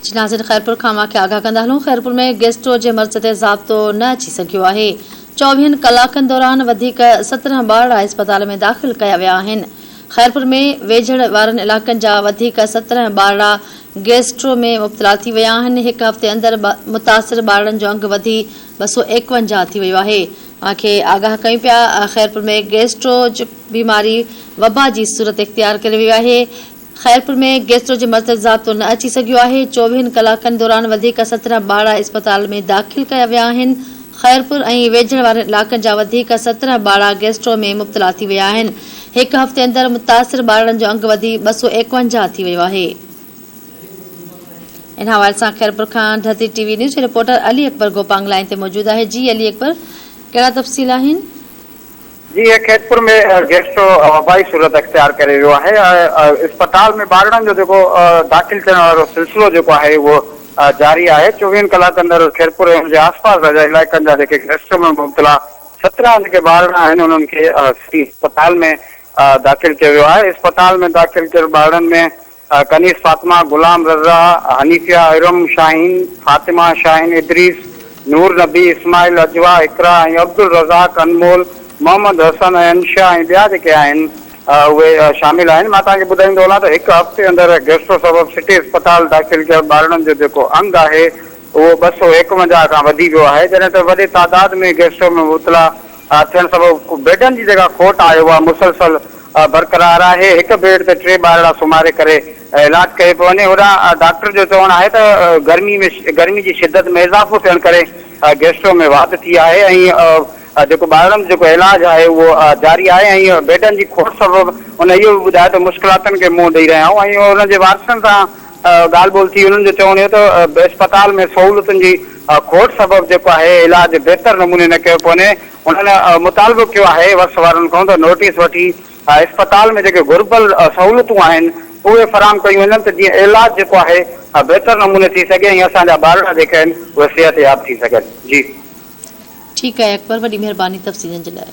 جي ناظرين خيرپور کان اوهان کي آگاهه ڪندا هلون خيرپور ۾ گيسٽرو جي مرض تي ضابطو نه اچي سگهيو آهي چوويهن ڪلاڪن دوران وڌيڪ 17 ٻارڙا اسپتال ۾ داخل ڪيا ويا آهن خيرپور ۾ ويجهڙ وارن علائقن جا وڌيڪ 17 ٻارڙا گيسٽرو ۾ مبتلا ٿي ويا آهن هڪ هفتي اندر متاثر ٻارڙن جو انگ وڌي 251 ٿي ويو آهي اوهان کي آگاهه ڪيون پيا خيرپور ۾ گيسٽرو بيماري وبا جي صورت اختيار ڪري وئي آهي خيرپور ۾ گيسٽرو جي مرض تي ضابطو نه اچي سگهيو آهي، چوويهن ڪلاڪن دوران وڌيڪ 17 ٻارڙا اسپتال ۾ داخل ڪيا ويا آهن، خيرپور ۽ ويجهڙ وارن علائقن جا وڌيڪ 17 ٻارڙا گيسٽرو ۾ مبتلا ٿي ويا آهن، هڪ هفتي اندر متاثر ٻارڙن جو انگ وڌي 251 ٿي ويو آهي. ان حوالي سان خيرپور کان ڌرتي ٽي وي نيوز جو رپورٽر علي اڪبر گوپانگ لائين تي موجود آهي، جي علي اڪبر ڪهڙا تفصيل آهن؟ جي هي خيرپور ۾ گيسٽرو وبائي صورت اختيار ڪري ويو آهي ۽ اسپتال ۾ ٻارڙن جو جيڪو داخل ٿيڻ وارو سلسلو جيڪو آهي اهو جاري آهي چوويهن ڪلاڪن اندر خيرپور ۽ ان جي آس پاس جا علائقن جا جيڪي گيسٽرو ۾ مبتلا 17 جيڪي ٻارڙا آهن انهن کي سٽي اسپتال ۾ داخل ڪيو ويو آهي اسپتال ۾ داخل ڪيل ٻارڙن ۾ ڪنيز فاطمه، غلام رضا، حنيفيه، ارم، شاهين، فاطمه، شاهين، ادريس، نور نبي، اسماعيل، عجوه، اقرا ۽ عبدالرزاق، انمول، محمد حسن ۽ انشا ۽ ٻيا جيڪي آهن اهي شامل آهن. مان توهان کي ٻڌائيندو هلان ته هڪ هفتي اندر گيسٽرو سبب سٽي اسپتال داخل ڪيل ٻارڙن جو جيڪو انگ آهي اهو 251 کان وڌي ويو آهي جڏهن ته وڏي تعداد ۾ گيسٽرو ۾ مبتلا ٿيڻ سبب بيڊن جي جيڪا کوٽ آهي اها مسلسل برقرار آهي، هڪ بيڊ تي ٽي ٻارڙا سمهاري ڪري علاج ڪيو پيو وڃي، هوڏانهن ڊاڪٽر جو چوڻ آهي ته گرمي ۾ گرمي جي شدت ۾ اضافو ٿيڻ ڪري گيسٽرو ۾ واڌ ٿي آهي ۽ جيڪو ٻارڙن جو جيڪو علاج آهي اهو جاري آهي ۽ بيڊن جي کوٽ سبب هن اهو به ٻڌايو ته مشڪلاتن کي منهن ڏئي رهيا آهيون ۽ انهن جي وارثن سان ڳالهه ٻولهه ٿي انهن جو چوڻ هيو ته اسپتال ۾ سهولتن جي کوٽ سبب جيڪو آهي علاج بهتر نموني نه ڪيو پيو وڃي هنن مطالبو ڪيو آهي وس وارن کان ته نوٽيس وٺي اسپتال ۾ جيڪي گهربل سهولتون آهن اهي فراهم ڪيون وڃن ته جيئن علاج جيڪو آهي بهتر نموني ٿي سگهي ۽ اسان جا ٻارڙا جيڪي آهن اهي صحتياب ٿي سگهن جي. ٺيڪ آهي اڪبر وڏي مهرباني تفصيلن جي لاء.